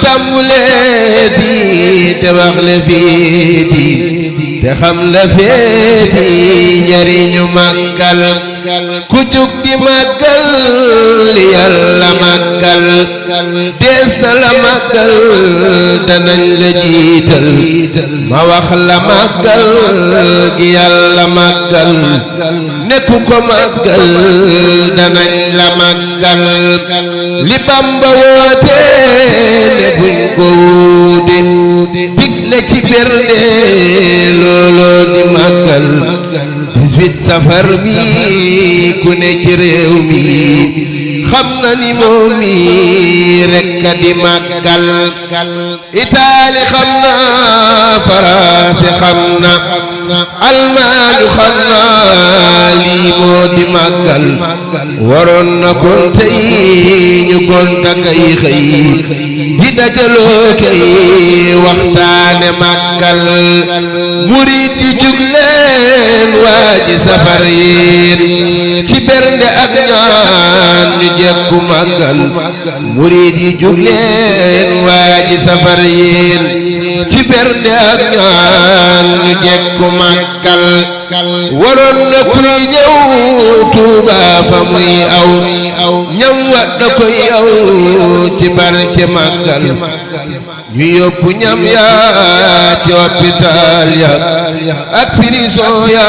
tàmbuleeti te wax la féeti te xam la féeti njariñu màggal ku jug di màggal yàlla màggal dees na la màggal danañ la jiital ma wax la màggal gi yàlla màggal nekk ko màggal danañ la màggal li Bamba woote ne buñ ko wuute digle ci bernde looloo di màggal 18 safar mi ku ne ci réew mi xam na ni moom mi rekk a di màggal Itaali xam na Faransi xam na Almaañu xam na lii moo di màggal waroon na kon tey ñu gonta kay xëy di dajaloo kay waxtaane màggal murid yi jug leen waaji safar yéen ci bernde ak ñaan ñu jekku màggal murid yi jug leen waaji safar yéen ci bernde ak ñaan ñu jekku màggal waroon na kuy ñëw Tuuba fa muy aw ñam wa da koy aw ci barke màggal ñu yóbbu ñam ya ci hôpital ya ak prison ya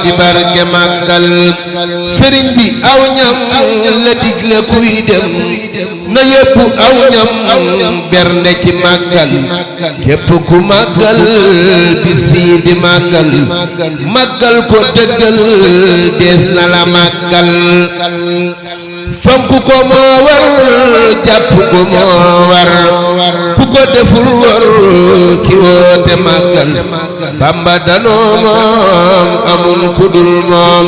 ci barke màggal sëriñ bi aw ñam la digle kuy dem na yóbbu aw ñam bernde ci màggal képp ku màggal bis bii di màggal màggal ko dëggal dees na la màggal fonk ko moo war jàpp ko moo war ku ko deful war ki woote màggal Bamba danoo moom amul ku dul moom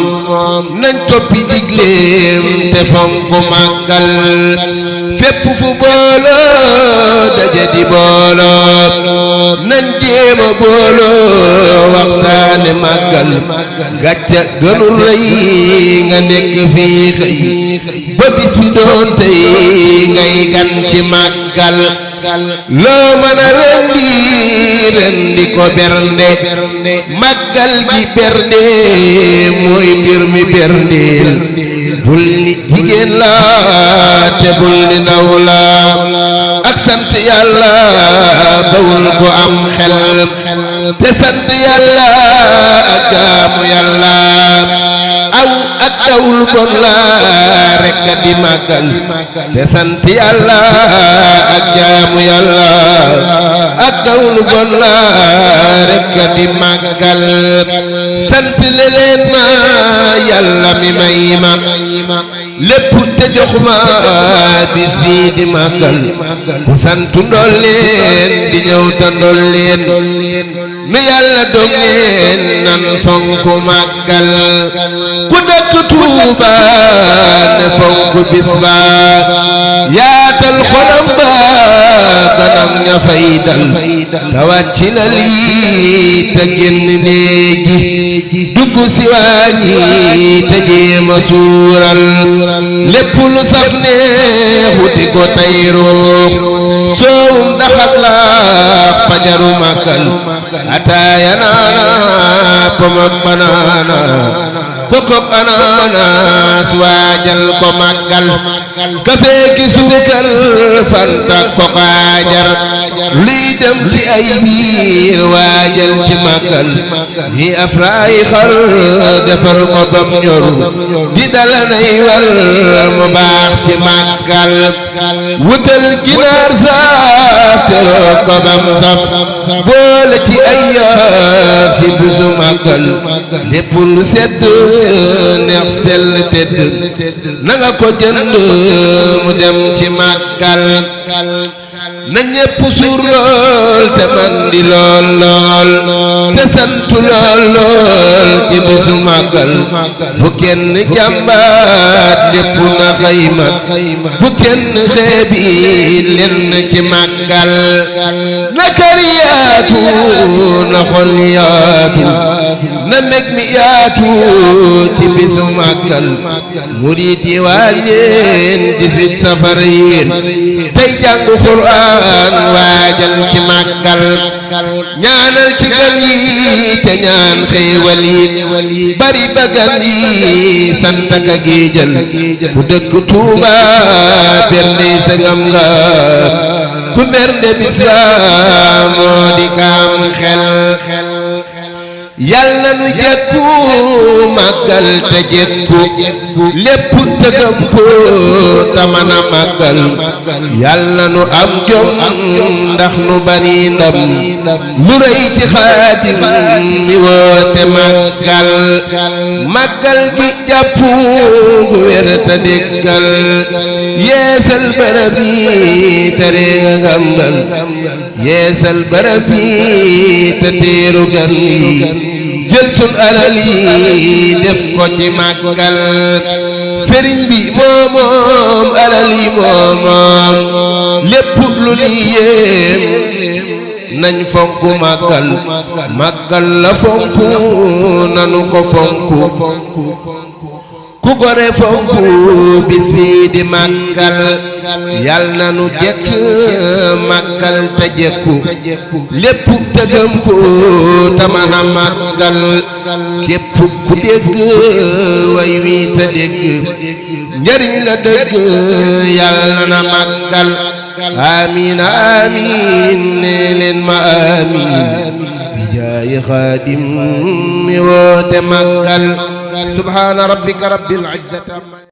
nañ toppi digleem te fonk màggal fépp fu booloo daje di booloo nañ jéema booloo waxtaane màggal gàcca gënul rëy nga nekk fii xëy ba bis bi doon tey ngay gan ci màggal loo mën a rendi ko bernde màggal gi bernde mooy mbir mi berndeel bul ni jigéen la te bul ni ndaw la ak sant yàlla bawul ko am xel te sant yàlla ak jaamu yàlla aw ak dawul bon la rekk di màggal te sant yàlla ak jaamu yàlla ak dawul bon la rekk di màggal sant leen ma yàlla mi may ma lépp te jox ma bis bii di màggal ku santu ndol leen di ñëw ta ndol leen nu yàlla dog leen nan fonk màggal ku dëkk Tuuba ne fonk bis ba yaatal xolam ba kanam ña fay dal tawat ci la lii te génn néegi dugg si waañi te jéema suural lépp lu saf neex wuti ko tey ruux soowum daxat la fajaru màggal ataaya naana pomam banaana kokok ananas waajal ko màggal kafe ki suukar fantak kokaajar luy dem ci ay biir waajal ci màggal ni afraay xar defar ko bam ñor di dala nay war mu baax ci màggal wutal ginaar saaf teroo ko bam saf boole ci ay yaaf ci bisu màggal lépp lu sedd neex sell tedd na nga ko jënd mu dem ci màggal na ñépp suur lool te man di lool lool te sant lool lool ci bisu màggal bu kenn jàmbaat lépp na xayma bu kenn xeebi lenn ci màggal na kër yaatu na xol yaatu na meg mi yaatu ci bisu màggal murid yi waa leen 18 safar yéen tey jàng Qur'an doon waajal ci màggal ñaanal ci gan yi te ñaan xéewal yi bari ba gan yi sant ka gi jël ku dëkk Tuuba bernde sa ngam nga ku bernde bis ba moo di kaam xel yal na nu jekku màggal te jekku lépp tëgam ko te mën a màggal yal na nu am jom ndax nu bari ndam lu rëy ci Xaadim mi woote màggal màggal gi jàpp gu wér te déggal yeesal barab yi te réega ngambal yeesal barab yi te teeru gan yi jël sun alal yi def ko ci màggal sëriñ bi moomoom alal yi moomoom lépp lu ni yéem nañ fonk màggal màggal la fonk nanu ko fonk ku gore fonk bis bi di màggal yal na nu jekk màggal te jekku lépp tëgam ko te mën a màggal képp ku dégg way wi te dégg njariñ la dëgg yal na màggal amiin amiin nee leen ma amiin bi jaayi Xaadim mi woote màggal subhaana rabbika rabbil izzati